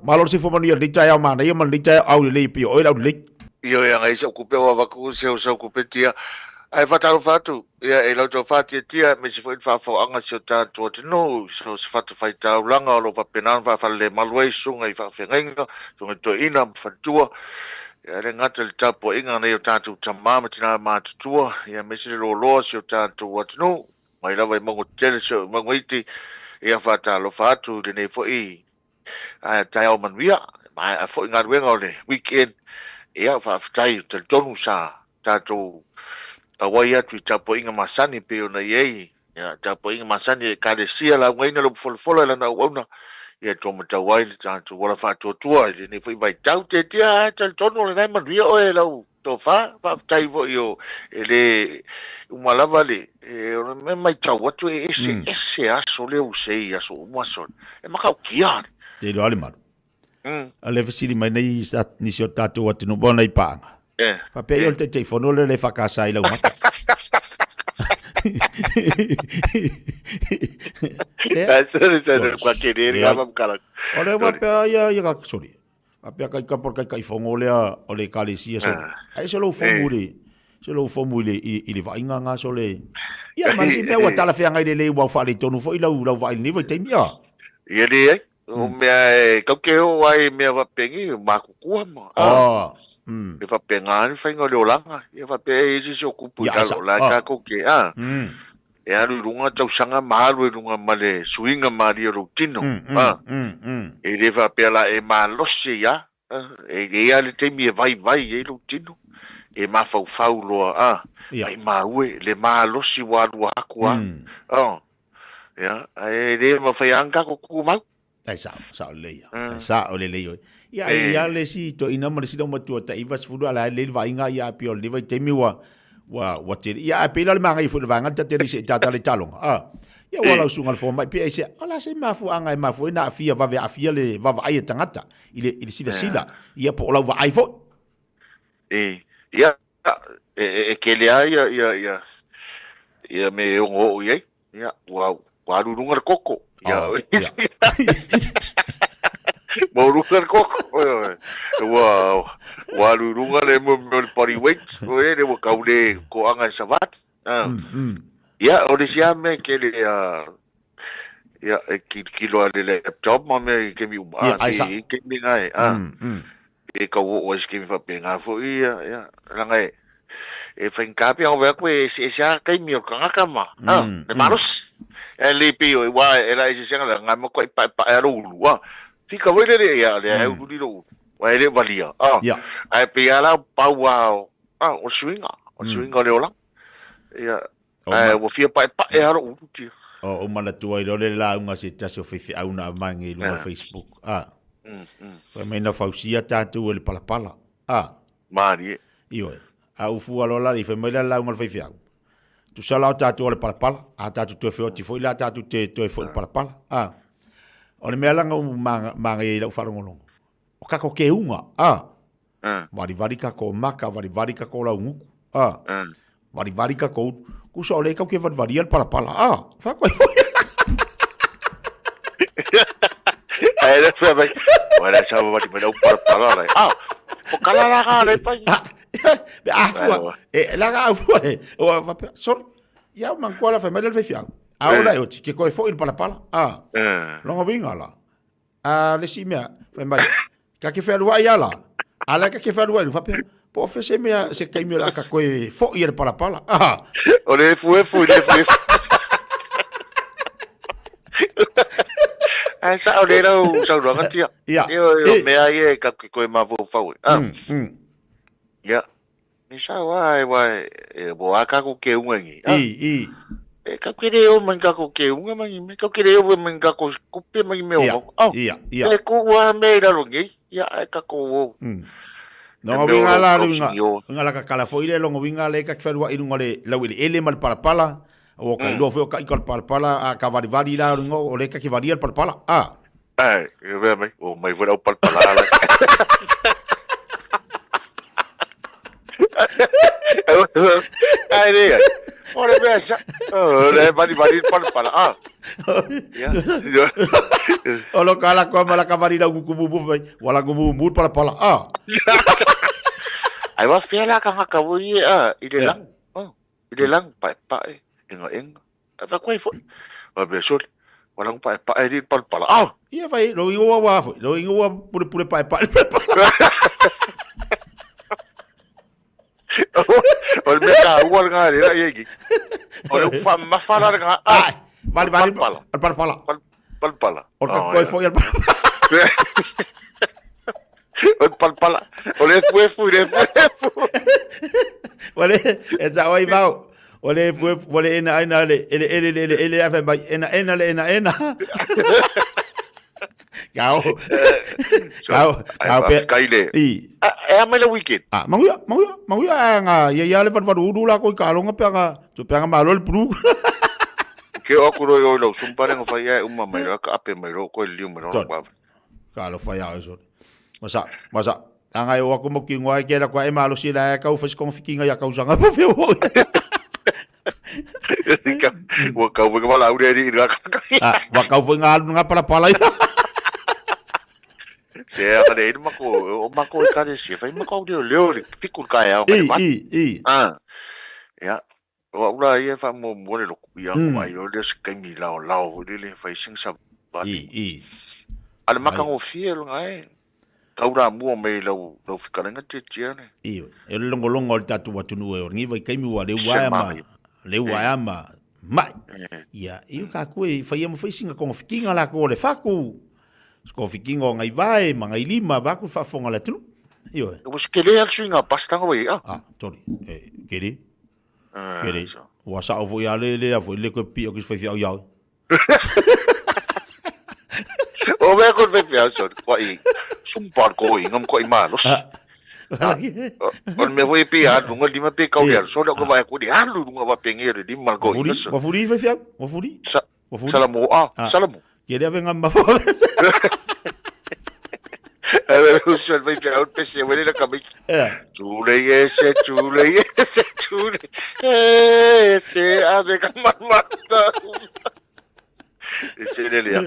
Malo le soifua manuia i lenei taeao manaia ma lenei taeao aulelei e pei o oe le aulelei. Ioe agai sau kupe ua avatu se sau kupe tia. Ae faatalofa atu ia i la outou faatiatia aemaise foi le faafofoga a si o tatou atunuu i so o se fatafaitaulaga o lo o faapena ona faafalelemalu ai susuga i faafeagaiga, susuga i toeaiina ma faletua. Ia e le gata i le tapuaiga a nai o tatou tama ma tina matutua, ia aemaise le loaloa o si o tatou atunuu mai lava i mauga tetele seia oo i mauga iti. Ia faatalofa atu i lenei foi taeao manuia, maea foi galuega o le weekend. Ia faafetai, talitonu sa tatou auai atu i tapuaiga masani e pei ona i ai ia, tapuaiga masani a Ekalesia, laugaina le upu folafola i lana auauna, ia tuamatau ai le tatou ola faatuatua i lenei foi vaitau. Tietia lava, talitonu o lena e manuia oe lau tofa. Faafetai foi o e le uma lava le e, o le mea matau atu e ese ese aso lea ua sei aso uma aso. E matautia. Te iloa le malu. A le fesili mai nei nisi o tatou atunuu po o nai paaga. Faapea ia o le Taitaifono lea le EFKS i lau mata. O le faapea ia ia sorry. Faapea kai ka por kai kai fongo lea o le ekalesia so. Ai se lou fomu le se lou fomu i le i le vaaiga nga so le. Ia ma si mea ua talafeagai lelei ua faaletonu foi lau lau vaai i lenei vaitaimi a. Ia leai. O mea e kau ke oo ai i mea faapeni, matutua ma. Oh. E faapena le faiga o le olaga. Ia faapea e i ai se isi o kupu i lalo, o la e tatou te, a. E alu i luga tausaga ma alu i luga ma le suiga malie o lou tino. A. E le faapea la e malosi ai lava. E i ai lava le taimi e vaivai ai lou tino, e mafaufau loa, a, maimau e, le malosi ua alu atu lava. Ia, ae le mafai lava ona tatou tumau. Ai sao, sao lelei ia. Ai sao lelei oe. Ia, ai ia le isi toeaina ma le isi laumatua tai 90 a la e lelei le vaaiga ia ae pei o lenei vaitaimi ua ua ua tele. Ia ae pei la o le manaia foi o le vaega lea ta te le i see tata le taaloga. A. Ia ua lau susuga i le fomai pe aisea, o le a se mafuaaga e mafua ai ona aafia vave aafia le vaavaai a tagata i le i le silasila ia po o lau vaai foi. E, ia, e, e tele lava ia, ia, ia, ia mea e ono oo i ai. Ia, ua, ua alu i luga le koko. Ia, oh, ia. Ua luga le koko. Ua, ua alu i luga le mea o le body weight. Ua le ua tau le toaga e savali. Ah. Ia, o le isi lava mea e tele a ia, e kilokilo lava i le laptop ma mea i taimi uma. Ia, ai sa. E i ai taimi na e, ah. E tau oo ai se taimi faapena foi, ia, ia, leaga e, e faigata pe ona vaai atu e eseese lava taimi o le tagata ma, ah, le malosi. Ae lelei pei o, aua e la eseese lava, na matuai paepae lava lou ulu, ah. Fika foi lele, ia, lea e ulu ni lou ulu, aua e le o valia, ah. Ae pei lava la pau lava o, ah, o le suiga, o le suiga o le olaga. Ia, ae ua fia paepae lava lou ulu tia. O, ou manatua ai loa le lauga a se tasi o faifeau na aumai i luga o le Facebook. A. Fai mai na fausia tatou e le palapala. A. Malie. Ioe. A ou fua loa la i fai mai la lauga a le faifeau. Tusa la o tatou o le palapala, a tatou toe feoti foi la tatou te toe foi i le palapala. A. O le mea la na ou manaia i lau faalogologo, o kako keuga, a. Valivali kako maka, valivali kako laugutu, a. Valivali kako ulu. Kusa o le kau ke valivalia le palapala, a. Wha koe foi. Ai le fea mai. Ua le sa vali mai lau palapala lai. Ah, o kala la ka le pai. Pe a fua. E la ka fua e. O wha sorry. Ia man kola fai mai le whai A ola e oti, ke koe foi le palapala. A. Longa winga la. A le isi mea, fai mai, ka ke whealuai a la. A la ka ke whealuai, whapea, po o se mea, se kaimi o le aka koe foi e le palapala. Ah. O le efu efu, le efu efu. Ai sa o le lau saunoaga tia. Ia. Ia o mea ia e ka ke koe mafaufau e. Ah. Ia. Me sa wa e wa e bo a ka ko ke unga ngi. I, i. E ka ke le o man ka ko ke unga man me ka ke le o man ka ko kupe man me o. Oh. Ia, ia. E ku wa me la lo ngi. Ia e ka ko o. No winga la lunga. Winga la ka kala foi le longo winga le ka whenua i lunga le lau ele ele ma le palapala. O ka iloa foi o ka ika le palapala a ka valivali la lunga o le ka ki valia le palapala. Ah. Ai, e vea mai, o mai foi lau palapala la. Ai le ai. O le mea sa. O le valivali le palapala. Ah. Ia. O lo ka la koa ma la kavari lau kuku mumu mai. Wala ku mumu pala pala. Ah. Ai wa fea la ka ngaka wo ie a i le lang. Oh, i le lang pa pa e enga enga. Ai fa koe foi. Wa be sole. Wala ku pa pa e li pala pala. Ah. Ia fai lo ingo wa wa foi. Lo ingo wa pule pule pa pa pala. O le mea taua lena lea ia iki. O le upu faamamafa la lena. Ai, vale vale. Palapala. Palapala. Palapala. O le kakoi foi al palapala. O le palapala. O le efu efu i le efu efu. Wale, e ta oi vau. O le efu efu, wale ena ena le, ele ele le ele ele afe mai, ena ena le ena ena. Kao. Kao, kao pe. Kai le. I. E a mai le weekend. Ah, manguia, manguia, manguia a nga ia ia le valu ulu la ko ka longa pe nga, to pe nga malo le pru. Ke o ku roi oi lau sumpare nga fai e uma mai ra ka ape mai ro ko liu mai ro wa. Ka lo fai a so. Masa, masa. Anga e o aku mo ki ngoa ke la kwa e malo si la ka u fes konfikinga ya kausanga po fe o. Ua kau foi ka wala ure ri nga ka. Ah, wa kau foi nga nga pala pala. Se a ka le mako o mako e kare se fai mako leo leo le fiku ka ya I i i. Ah. Ya. O ula ia fa mo mo le loku ia ko ai o le se kaimi lao lao le le fai sing sa I i. Ale maka ngofie lo ngai. Tau la mua mai lau lau fikalenga tia ne. Ioe, e le logologo o le tatou atunuu e o lenei vaitaimi ua le ua ae ma le ua ae ma mai. Ia, i ka koe whaia ma whai singa konga whikinga la ko le whaku. Sko whikinga o ngai vae ma ngai lima va ku whaafonga le atunu. Ioe. Ua se kele al suinga pastanga wai a. Ah, sorry. E, kere. Kere. Ua sao foi a le le a foi le koe pio ki whai whiau iau. O mea koe whai whiau sorry. Kua i sumpar ko i ngam kua i malos. O le mea foi e pe alu lunga lima pe kau le alu. Sorry o ka vai ko le alu lunga wa penge le lima ko i. Wa furi whai whiau. Wa furi. Wa furi. Salamu a. Salamu. Ke le avenga mafo. Uso vai pe au pese wele la kamiki. Tule ese, tule ese, tule ese, ave ka mamata. Ese le lea.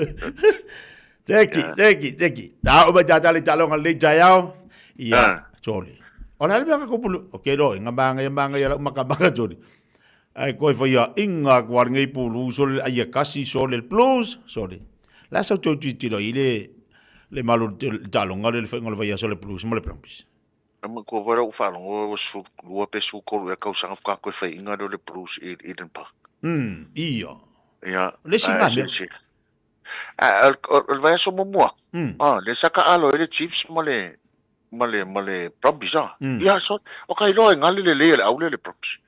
Teki, teki, teki. Ta o ba ta le talonga le taiao. Ia, tole. Ona le mea ka kupulu. O ke ro, nga manga ya manga ya la maka maka tole. Ai koe fai a inga kua ngei pulu sole ai a kasi sole plus sole. La sa tau ti tilo i le le malo le talonga le fai ngola vai sole plus mo le plumbis. Ama ko vara u whalongo o su lua pe su kolu e kau sanga whaka koe whai inga le Blues i Eden Park. Ia. Ia. Le si ngā mea. O le vai aso muamua. Ah, le saka alo e le Chiefs ma le ma le ma le Brumbies ah. Ia so o ka iloa e ngale le lei le aule le Brumbies.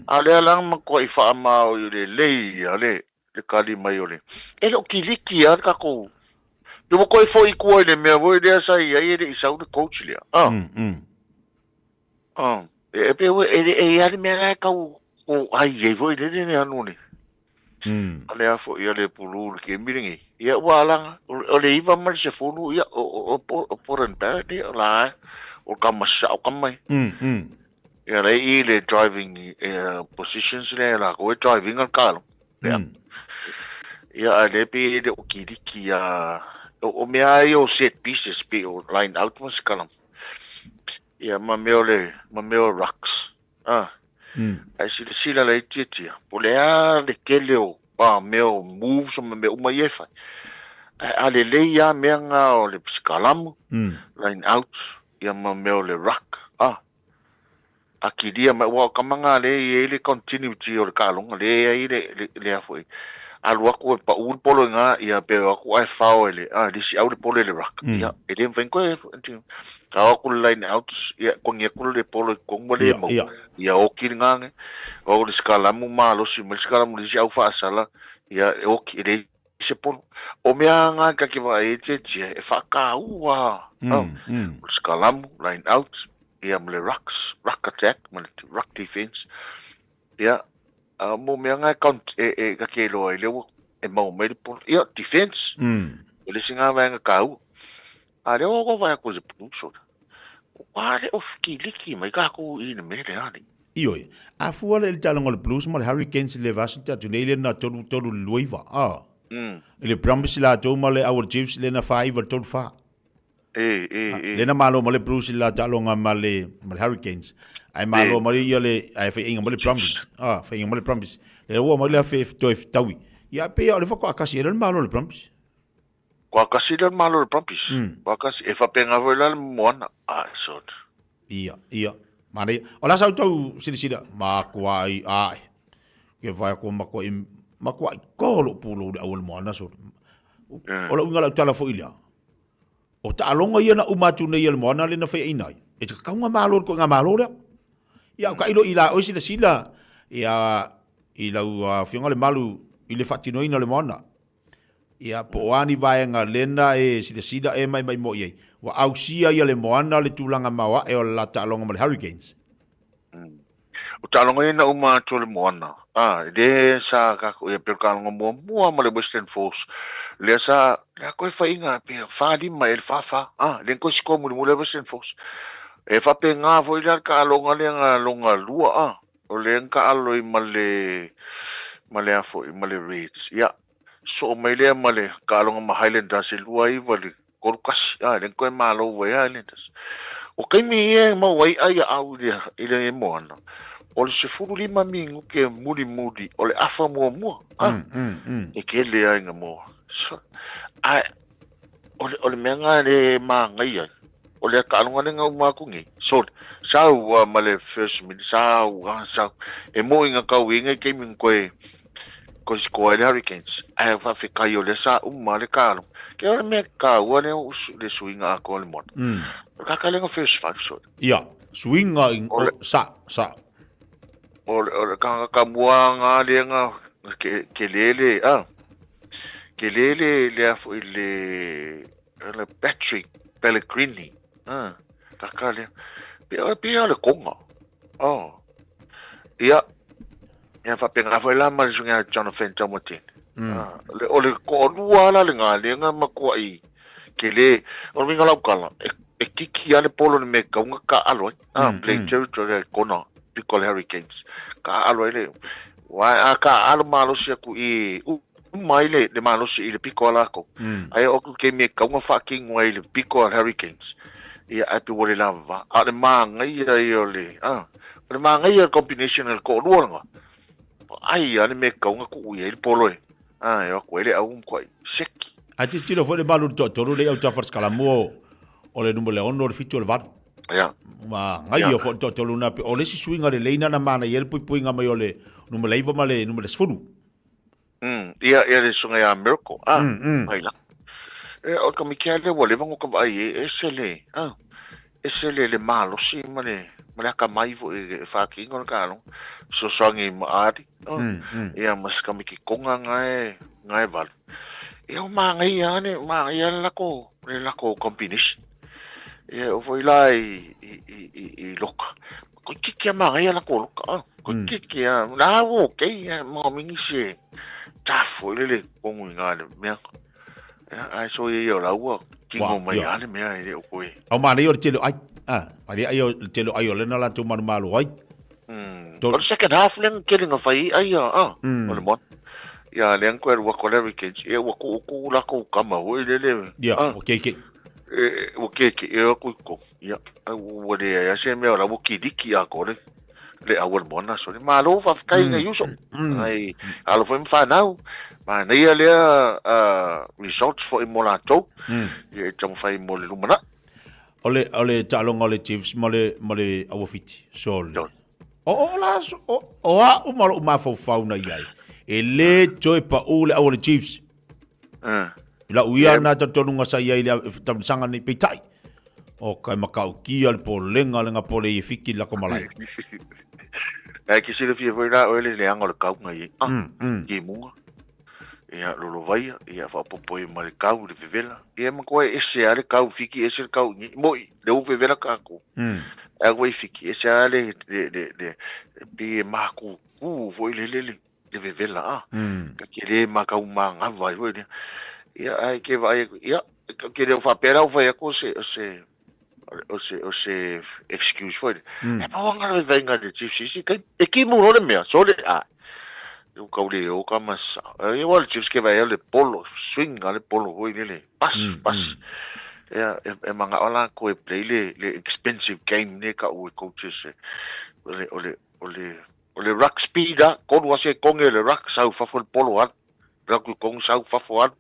A lea la ma ko i whaama o i le lei a le le kali mai o le. E le o kiliki a kako. Yo mo koe foi kua i le mea voi lea sa i ai e le i sau le coach lea. Ah. Ah. E pe e e e le mea la kau ko ai e voi le le anu le. A lea foi a le pulu le kemi lenei. Ia ua alaga, o le 9 ma le 10, ia, o Poran Barrett, ia, la e, o ka masao ka mai. Ia le i le driving positions le la ko e driving al kalo. Ia. Ia a le pe le o kiriki a o mea ai o set pieces pe o line out ma sikalam. Ia ma mea o le ma mea o rucks. Ah. Ae silasila laitiiti ia, po o le a le tele o a mea o moves ma mea uma ia e fai. Ae a lelei lava mea na o le sikalamu, line out, ia ma mea o le ruck, ah. A kilia mai, aua o tama na lea e i ai le continuity o le taaloga, lea e i ai le, le, le a foi, alu atu e pau le polo i na, ia pe o atu ae fao e le, ah, le isi au le polo e le ruck. Ia, e le mafai ona toe, ka o atu le line out, ia, kogi atu le polo i totonu ua le maua. Ia oki le gage, o le sikalamu malosi mai le sikalamu i le isi au faasala, ia e oki, e leai se polo. O mea lava na ta te vaai ai tietie, e faataua lava. O le sikalamu, line out, ia ma le rucks, ruck attack ma le ruck defense. Ia, a mo mea na e, e, e ta te iloa ai lea ua e maua mai le polo. Ia, defense, o le isi na vaega taua. A lea ua vaai atu i le Blues, ua le o kiliki mai tatou i le mea lea. Ioe. A fua lea i le taaloga o le Blues ma le Hurricanes i le vaiaso na tea atu nei lea na 3 3 i le 2 9, a. I le Brumbies latou ma le au o le Chiefs lea na 4 9 i le 3 4. E, e, e. Lea na malo ma le Blues i le la taaloga ma le ma le Hurricanes. Ae malo mai ia le ae faiaiga mai le Brumbies. Ah, faiaiga mai le Brumbies. Lea ua mai le afe toe fetaui. Ia pei o le faatoa kasi ai lea le malo o le Brumbies. Kua kasi lea le malo o le Brumbies. Kua kasi. E faapena foi la le Moana. Ah, sort. Ia, ia. Manaia. O le a sa outou silasila? Makuai ae. Ke vae atu makuai, makuai ko lou pulou i le au o le Moana sort. O le uiga o lau tala foi lea, o taaloga ia na uma atu nei e le Moana lea na faiaina ai, e tatau ona malo le ituaiga malo lea. Ia, o tailo i la oe silasila ia i lau Afioga Lemalu i le faatinoina o le Moana. Ia, po o a ni vaega lena e silasila e maimai i ai, ua ausia ia le Moana le tulaga maoae o le la taaloga ma le Hurricanes. O taaloga ia na uma atu o le Moana, a, lea sa kako, ia, pei o le taaloga muamua ma le Western Force, lea sa, lea koe faiga, pe fa lima e le fa fa, a, lea koe sikoa mulimuli le Western Force. E faapena foi la le taaloga lea na lona lua, a, o lea na taalo ai ma le, ma le a foi, ma le Reds. Ia, soo mai lea ma le taaloga ma Highlanders e 2-9 le 3-1, a, lea na toe malo ai Highlanders. O taimi ia e maua ai ai au i le, i le moana, o le 15 minute mulimuli o le afa muamua, a, e tele ai na moa. So, a, o le, o le mea na le māngai ai, o le taaloga lea na uma atu nei, sorry, sau a ma le first minute, sau a, sau, e moi na tau i nei taimi na koe, koe sikoa ai le Hurricanes, ae faafetai o lea sa uma le taaloga. Ke o le mea taua lea o le suiga atoa o le moana. O le kaka lea na first five, sorry. Ia, suiga i, o, sa, sa. O le, o le kaka mua nga lea na, ke, ke lele, a, ke lele lea foi le, le Patrick Pellegrini, a, kaka lea. Pia, pia le konga. Oh. Ia, ia faapena foi la ma le suiga Jonathan Taumateine. Ah, le, o le toalua la le lea na matuai ke le, o le uiga lau tala, e, e kiki lava le polo i le mea e tatau ona taaalo ai. Ah, play territory ai kona, piko o le Hurricanes. Taaalo ai le, aua a taaalo malosi atu i, uma ai le, le malosi i le piko a lakou. Ae oo atu i le taimi e tatau ona faatino ai i le piko a le Hurricanes, ia ae pei ua le lava. A o le manaia ia o le, ah, o le manaia o le combination o le toalua lena, ai lava le mea e tatau ona tuu i ai le polo e, ah, e o atu ai le au matuai seki. Ae tilotilo foi le malu i le toatolu lea i autafa o le Sikalamu o le numera 6, o le 7, o le 8. Ia. Manaia foi le toatolu lena. O le isi suiga lelei lena na manaia ai le puipuiga mai o le numera 9 ma le numera 10. Ia, ia le susuga ia Miracle, ah, mai la. E, o le tamaiti lava lea ua leva ona ota vaai i ai, e ese le, ah, ese le, le malosi ma le, ma le atamai foi e faatino le taaloga. Fesoasoani ma Ali, ah, ia ma si tamaiti Tonga na e, na e valu. Ia o manaia lava le, manaia le latou, le latou combination. Ia e oo foi la i, i, i, i, i Loka. Toeitiiti lava manaia latou loka, ah, toeitiiti lava. La ua okay, ae maomini se tough foi lele i totonu i ina i le mea. Ia, ae soia ia o la ua tino mai lava le mea e le o toe. Au manaia o le tele o ai. Ah, manaia ai o le tele o ai o lena latou manumalo ai. O le second half lea na tele na fai ai ai ah, o le moana. Ia, lea na toe alu atu a le Hurricanes, ia ua tuutuu latou tama foi lele. Ia, ua keikei. Ua keikei, e o atu i totonu. Ia, ua leai lava se mea o la ua kiliki atoa le, le au a le moana sole. Malo faafetai nai uso. Nai alo foi ma fanau. Manaia lea results foi mo latou. Ia e taumafai mo le lumanai. O le, o le taaloga o le Chiefs ma le, ma le Auawhiti, sole. O, o, la, o, o au ma lou mafaufau na i ai, e le toe pau le au a le Chiefs. I lau ia na talitonuga sa i ai i le tausaga nei, peitai, o kai matautia le polega le ngapole i e fiki le lako malae. Ae ke silafia foi la oe le leaga o le kau na i ai. Ah, timuga. Ia, lolovaia, ia, faaopoopo ai ma le kau, le vevela. Ia, matua e ese lava le kau fiki, ese le kau i Moi, le u vevela kākou. Ae ua i fiki, ese lava le, le, le, le, pei e mākūkū foi le, le, le, le vevela, a. Ka ke le makau māgava ai foi lea. Ia, ae ke vaai atu, ia, ke le o faapea la ua fai atu o se, o se, O se, o se excuse foi. E pau anga le vaivaiga le Chiefs isi kai. E kimu lo le mea, sole a. E kau le o ka masa. E wa le Chiefs ke vai le polo, swing a le polo foi le le. Pas, pas. Ia, e, e manga ola ko e play le, le expensive game ne ka o e coaches. O le, o le, o le, o le ruck speed a, kolu ase konge le ruck, sau fafo le polo alu. Ruck kong sau fafo alu.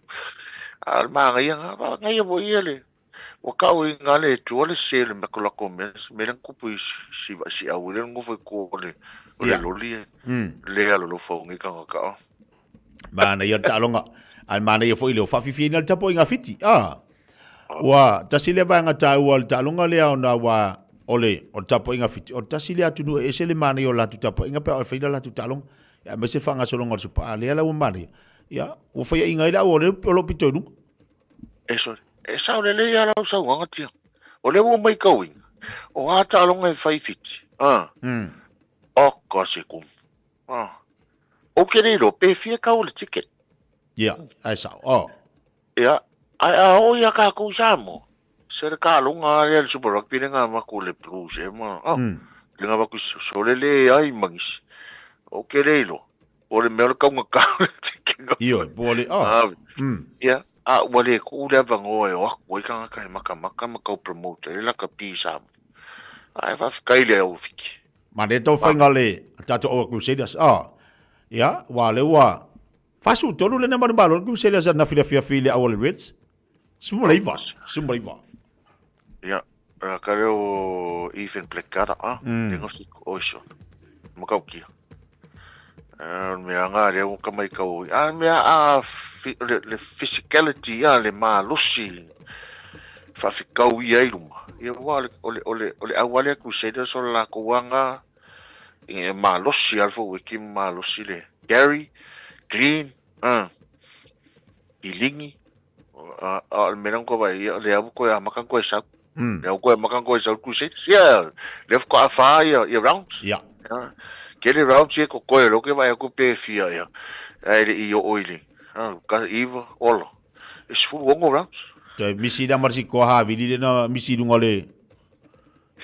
A le magaia, magaia foi ia le, Ua kau i ngā le tua le se le mea ko mea, me le kupu i si va si au le ngo foi ko le o le loli e. Le alo lo fau ngi kanga ka. Mana ia taaloga. Ae manaia foi le faafifiina le tapuaiga Fiti. Ah. Ua tasi lea vaega taua o le taaloga lea ona ua o le o le tapuaiga Fiti. O le tasi lea atunuu e ese le manaia o le latou tapuaiga pe a fai le latou taaloga. Ia aemaise faagasologa o le Supa A lea la ua manaia. Ia ua faiaina ai le au o le o lo o pito i luga. E sorry. E sao lelei lava lau saunoaga tia. O lea ua maitauina, o a taaloga e fai Fiti, a, oka se kumu. A. Ou te le iloa pe fia tau o le ticket. Ia, ae sao. Oh. Ia, ae a oo ia kākou i Samoa, se le taaloga lava lea le Super Rugby le ga avatu le Blues e ma, oh, le ga avatu sole le ai ma nisi. Ou te le iloa, po o le mea o le taugata o le ticket. Ioe, po o le, oh. Ia, a ua le tuu le avanoa e o atu ai tagata e matamata ma tau promote ai le lakapi i Samoa. Ae faafetai i le au Fiti. Ma le tau faiga le tatou Aua Crusaders. Ah, ia, ua le ua 43 le nama malo le Crusaders na fila fia fili aua le Reds. 19, 19. Ia, ka leo Ethan Blackadder, ah, le ngosi oiso. Makaukia. Ah, mea ngā lea ka mai kau. Ah, mea a le, le physicality a le malosi whaawhikau ia i luma. Ia ua o le, o le, o le, o le auale a Crusaders o le lākou anga e malosi a le faueki malosi le Gary, Clean, Ilingi, a, a o le mea ko vai ia le au koe a makan koe sau. Le au koe a makan koe sau Crusaders. Ia, le au koe a whā ia, ia rounds. Ia. Ia. Ke le rounds ia ko koe lo ke vai aku pe fia ia. Ai le i o oile. Ka iwa, ola. E 16 rounds. Toe misi la marsi ko ha vili le na misi lunga le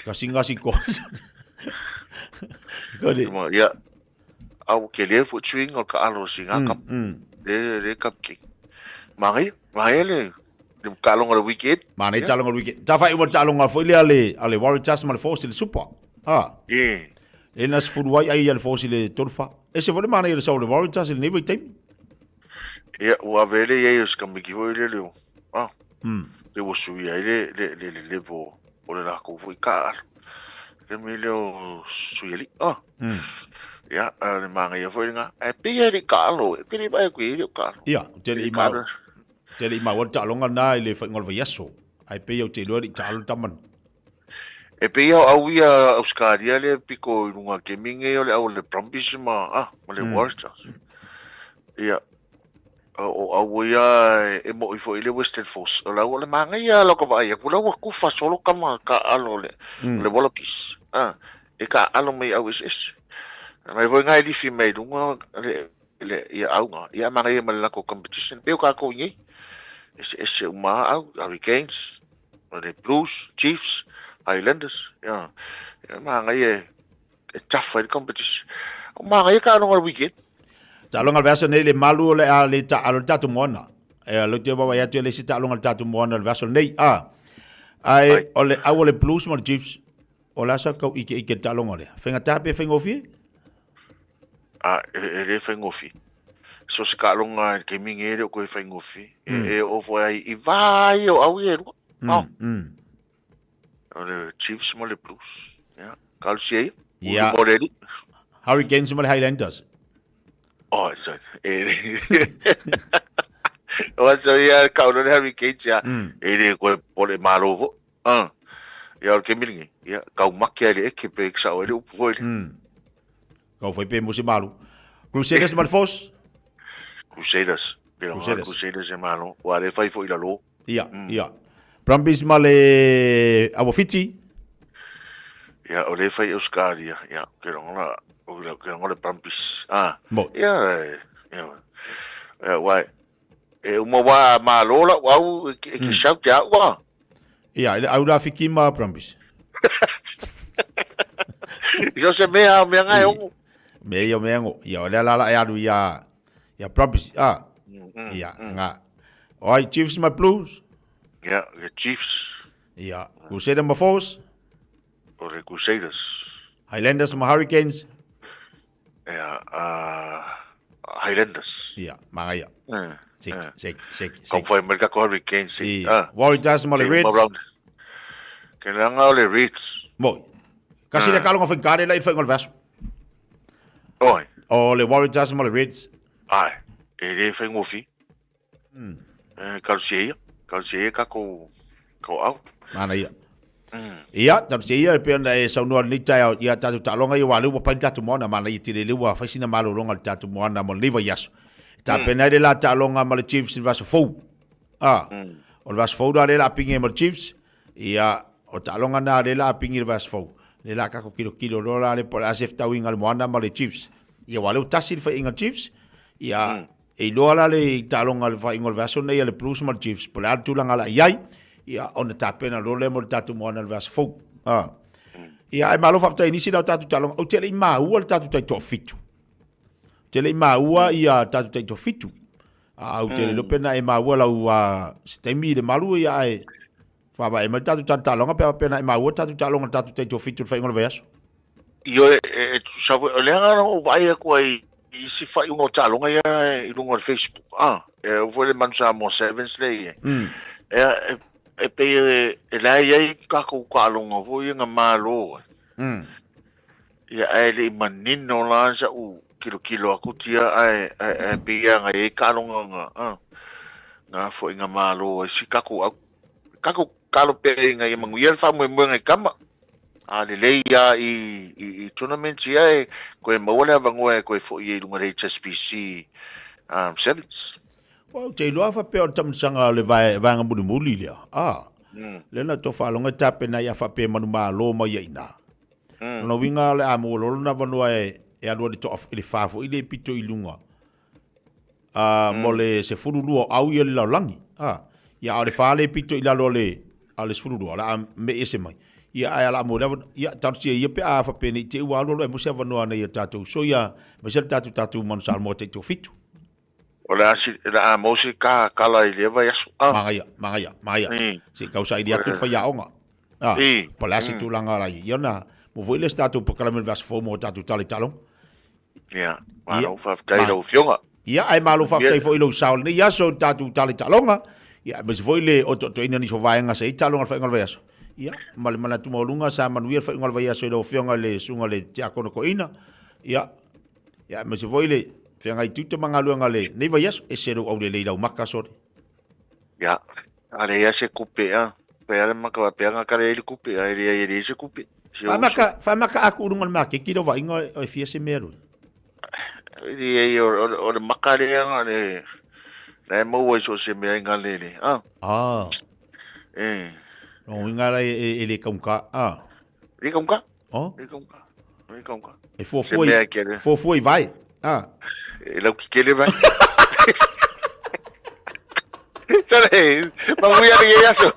kasi ngasi ko. Ko le. Ia. Au ke le fu swing o ka alo si nga kap. Le le kap ki. Mangi, mangi le le kalonga le weekend. Mangi talonga le weekend. Ta fai ua talonga foi le ale ale Warriors ma le Force le Super. Ha. Yeah. E na sefulu ai ai le Force le tolfa. E se foi le mana i le sau le Warriors le nei vaitaimi. Ia, ua ave le iai o se kamiki foi le leo. Ah. Le ua sui ai le le le le level o le lākou foi kaalo. Le mea lea o Suiali. Ah. Ia, le māngaia foi lena. Ae pei lava e le i kaalo, e pei e le i vaai atu i ai le o kaalo. Ia, ou te le i mau, te le i maua le taaloga lena i le faiga o le vaiaso. Ae pei ou te iloa e le i taalo le tama lena. E pei o au ia Australia lea piko i luga kemi nei o le au o le Brumbies ma, ah, ma le Warriors. Ia, o au ia e moi foi le Western Force. O lau o le māngaia lau ka vaai atu, lau ua kufa solo kama ka alo le, mm. le Wallabies. Ah, e ka alo mai au eseese. Mai foi ngai lifi mai lunga le, le ia auga. Ia māngaia ma le lako competition. Peo ka kou nei. Eseese uma au, Hurricanes, le Blues, Chiefs, Highlanders. Ia, ia māngaia e, e tough ai le competition. O māngaia ka alonga le weekend. Taaloga le vaiaso nei le malu o le a le taalo le tatou moana. E alo te vaavaai atu e le isi taaloga le tatou moana le vaiaso lenei. A. Ae o le au o le Blues ma le Chiefs, o le a sa kau ikeike le taaloga lea? Faigata pe faigofie? A, e, e le faigofie. So se taaloga i le taimi nei e le o toe faigofie. E, e oo foi ai i va ia o au ia e lua. Oh. O le Chiefs ma le Blues. Ia, talosia ia. Ia. Mo le alii. Hurricanes ma le Highlanders. Oh, sorry. E O so ia kau le Hurricanes ia. E le koe pole malo fo. Ah. Ia o le kemi lenei. Ia kau make ai le eke pe sao ai le upu foi le. Kau foi pe mo se malu. Crusaders ma le Force. Crusaders. Crusaders. Crusaders e malo. Ua le fai foi lalo. Ia, ia. Brumbies ma le Aua Fiti. Ia, o le fai Australia. Ia, ke rongola, o ke rongola Brumbies. Ah. Mo. Ia, ia. Ia, wai. E uma wā malo la au e ki sau te au wā. Ia, i le au la Fiti ma Brumbies. I so se mea, o mea nga e ongo. Mea ia o mea ngo. Ia, o lea la la e alu ia, ia Brumbies. Ah. Ia, nga. O ai, Chiefs ma Blues. Ia, the Chiefs. Ia, Crusader ma Force. O le Crusaders. Highlanders ma Hurricanes. Ia, Highlanders. Ia, manaia. Sek, sek, sek, sek. Kau whai mai kako Hurricanes. Ia. Ah. Warriors ma le Reds. Ke langa o le Reds. Moi. Kasi le kalonga whai kare la i whai ngol vaso. Oi. O le Warriors ma le Reds. Ai, e le whai ngofi. Talosia ia, talosia ia tatou au. Manaia. Ia, talosia ia e pei ona e saunoa lenei taeao ia tatou taaloga ia aua o lea ua pai le tatou moana, manaia tele lea ua fai sina malologa i le tatou moana mo lenei vaiaso. E tapena ai le la taaloga ma le Chiefs i le vaiaso fou. A, o le vaiaso fou la lea o le a pigi ai ma le Chiefs, Ia, o taaloga na lea la a pigi le vaiaso fou. Lea la kako kilokilo loa la le po o le a se fetauiga a le Moana ma le Chiefs. Ia, aua o lea ua tasi le faiaiga a le Chiefs. Ia, e iloa la le taaloga le faaiuga o le vaiaso lenei a le Blues ma le Chiefs, po o le a le tulaga o le a i ai, ia, ona tapena loa lea mo le tatou Moana i le vaiaso fou. A. Ia, ae malo faafetai i nisi la o tatou taaloga. Ou te le i maua le tatou taitoafitu. Ou te le i maua ia tatou taitoafitu. A, ou te le iloa pe na e maua lau, se taimi i le malu, ia, ae Faavae mai le tatou talotaloga pe a faapea na e maua le tatou taaloga i le tatou taitoafitu i le faaiuga o le vaiaso. Ioe, e tusa foi, o lea na ou vaai atu ai i isi faaiuga o taaloga ia i luga o le Facebook, a, e oo foi le Manu Samoa Sevens lea i ai. E, e pei e la e i ai tatou taaloga foi ia na malo ai. Ia, ae le i manino la sa'u kilokilo atu tia ae, ae, ae pei lava na i ai taaloga na, a, na foi na malo ai si tatou au. Tatou tatalo pea ina ia manuia le faamoemoega i tama. A lelei lava i, i, i tournaments ia e toe maua le avanoa e toe foi ai i luga i le HSBC um, Sevens. Ua ou te iloa faapea o le taamilosaga o le vaega mulimuli lea. A, lea na tou faalogo e tapena ai a faapea e manumalo mai ai i ina. Lona uiga o le a maua loa lona avanoa e, e alu ai i le toa, i le fa foi lea e pito i luga. A, mo le 12 o au ia i le lalolagi. A, ia a o le fa lea e pito i lalo o le, a o le 12, o le a me'i ese mai. Ia ae o le a maua le avanoa, ia talosia ia pe a faapea nei te i ua alu alu ae maua se avanoa nei a tatou uso ia, aemaise le tatou tatou Manu Samoa taitoafitu. O le a si, le a maua se ka kala i lea vaiaso. Ah. Manaia, manaia, manaia. Se i tau saili atu le faiaoga. Ah, po o le a se tulaga o la i ai. Ia ona maua foi lea o se tatou polokalame i le vaiaso fou mo tatou tala i taaloga. Ia, malo faafetai i lau Afioga. Ia, ae malo faafetai foi i lou sao i lenei aso i le tatou tala i taaloga. Ia, aemaise foi le otootoina o nisi o vaega sa i ai taaloga i le faaiuga o le vaiaso. Ia, ma le manatu maualuga sa manuia le faaiuga o le vaiaso i lau Afioga i le Susuga i le Tiakono Toeaina. Ia, Ia, aemaise foi le feagai tiute ma galuega o lenei vaiaso, ese lou aulelei i lau maka, sole. Ia, a leai lava se kupe, a. Fai lava le maka faapea, gata leai le kupe, ae leai e leai se kupe. Si ou uso. Faamaka aku i luga o le maketi lau vaaiga e fia se mea lui. Leai, o le maka lea na le, la e maua i so o se mea i galele, a. Ah. E. Lona uiga la e le taugata, a. Le taugata. Oh? Le taugata. Le taugata. E fuafua i, fuafua i vai. Ah. E lau kikele vai. Sare, manuia lenei aso.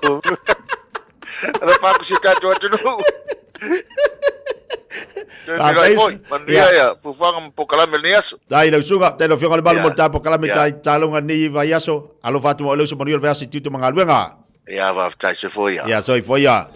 Alofa atu si o tatou atunuu. Ah, Toe foi, manuia ia, fuafuaga ma polokalame o lenei aso. Tai lau susuga, tai lau afioga le malu mo le ta polokalame tai taaloga nei vaiaso. Alofa atu ma oe le uso manuia le vaiaso i tiute ma galuega. Ia, faafetai, soifua ia. Ia, soifua ia.